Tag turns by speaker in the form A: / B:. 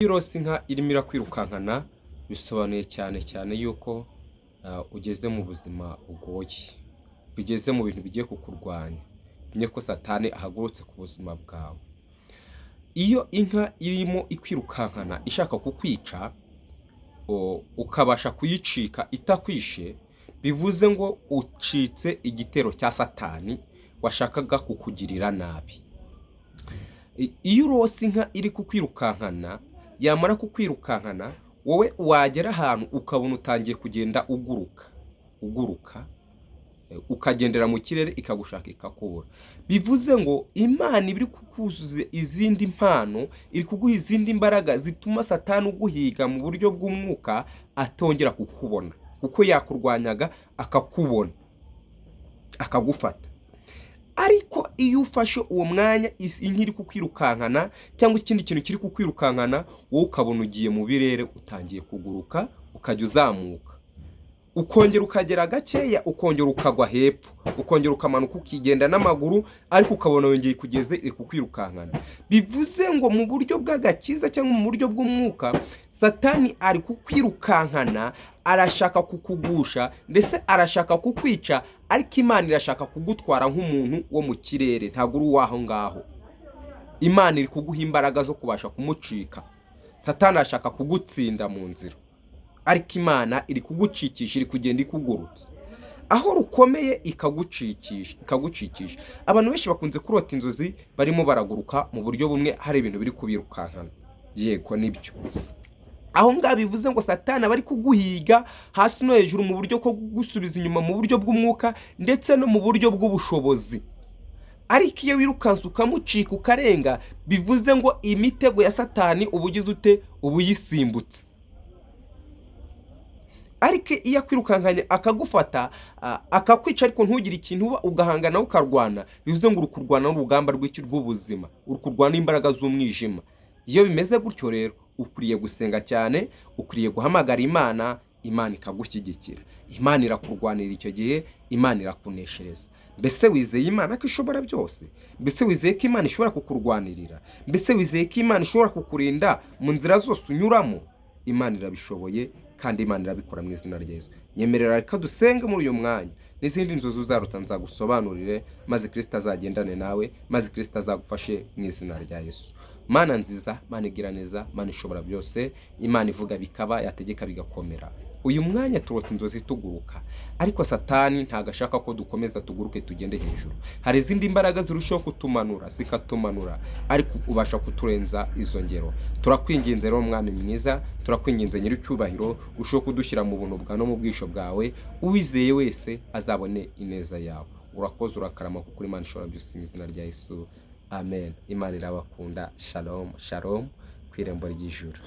A: Iyo urose inka irimo irakwirukankana, bisobanuye cyane cyane yuko ugeze mu buzima bugoye, ugeze mu bintu bigiye kukurwanya, umenye ko Satani ahagurutse ku buzima bwawe. Iyo inka irimo ikwirukankana ishaka kukwica, ukabasha kuyicika itakwishe, bivuze ngo ucitse igitero cya Satani washakaga kukugirira nabi. Iyo urose inka iri kukwirukankana, yamara kukwirukankana, wowe wagera ahantu ukabona utangiye kugenda uguruka, uguruka, ukagendera mu kirere, ikagushaka ikakubura, bivuze ngo Imana iba iri kukuzuza izindi mpano, iri kuguha izindi mbaraga zituma Satani uguhiga mu buryo bw'umwuka atongera kukubona, kuko yakurwanyaga akakubona, akagufata. Ariko iyo ufashe uwo mwanya inka iri kukwirukankana cyangwa ikindi kintu kiri kukwirukankana, wowe ukabona ugiye mu birere, utangiye kuguruka, ukajya uzamuka, ukongera ukagera gakeya, ukongera ukagwa hepfo, ukongera ukamanuka, ukigenda n'amaguru, ariko ukabona wongeye kugeze iri kukwirukankana, bivuze ngo mu buryo bw'agakiza cyangwa mu buryo bw'umwuka, Satani ari kukwirukankana, arashaka kukugusha, ndetse arashaka kukwica, ariko Imana irashaka kugutwara nk'umuntu wo mu kirere, ntabwo uri uw'aho ngaho. Imana iri kuguha imbaraga zo kubasha kumucika. Satani arashaka kugutsinda mu nzira, ariko Imana iri kugucikisha, iri kugenda ikugurutse aho rukomeye, ikagucikisha, ikagucikisha. Abantu benshi bakunze kurota inzozi barimo baraguruka mu buryo bumwe, hari ibintu biri kubirukankana. Yego, nibyo. Aho ngaho bivuze ngo Satani aba ari kuguhiga hasi no hejuru mu buryo bwo kugusubiza inyuma mu buryo bw'umwuka ndetse no mu buryo bw'ubushobozi. Ariko iyo wirukanse ukamucika, ukarenga, bivuze ngo imitego ya Satani uba ugize ute? Uba uyisimbutse. Ariko iyo akwirukankanye akagufata, akakwica, ariko ntugire ikintu uba, ugahangana, ukarwana, bivuze ngo uri kurwana n'urugamba rw'iki? Rw'ubuzima. Uri kurwana n'imbaraga z'umwijima. Iyo bimeze gutyo rero, ukwiriye gusenga cyane, ukwiriye guhamagara Imana, Imana ikagushyigikira, Imana irakurwanira. Icyo gihe Imana irakuneshereza. Mbese wizeye Imana ko ishobora byose? Mbese wizeye ko Imana ishobora kukurwanirira? Mbese wizeye ko Imana ishobora kukurinda mu nzira zose unyuramo? Imana irabishoboye kandi Imana irabikora mu izina rya Yesu. Nyemerera reka dusenge muri uyu mwanya. N'izindi nzozi uzaruta nzagusobanurire, maze Kirisito azagendane nawe, maze Kirisito azagufashe mu izina rya Yesu. Mana nziza, Mana igira neza, Mana ishobora byose, Imana ivuga bikaba, yategeka bigakomera, uyu mwanya turotse inzozi tuguruka, ariko Satani ntabwo ashaka ko dukomeza tuguruke tugende hejuru. Hari izindi mbaraga zirushaho kutumanura, zikatumanura, ariko ubasha kuturenza izo ngero. Turakwinginze rero, Mwami mwiza, turakwinginze Nyiricyubahiro, urushaho kudushyira mu buntu bwawe no mu bwisho bwawe. Uwizeye wese azabone ineza yawe. Urakoze, urakarama, kuko Imana ishobora byose. Mu izina rya Yesu, amen. Imana irabakunda. Shalom, shalom ku irembo ry'ijuru.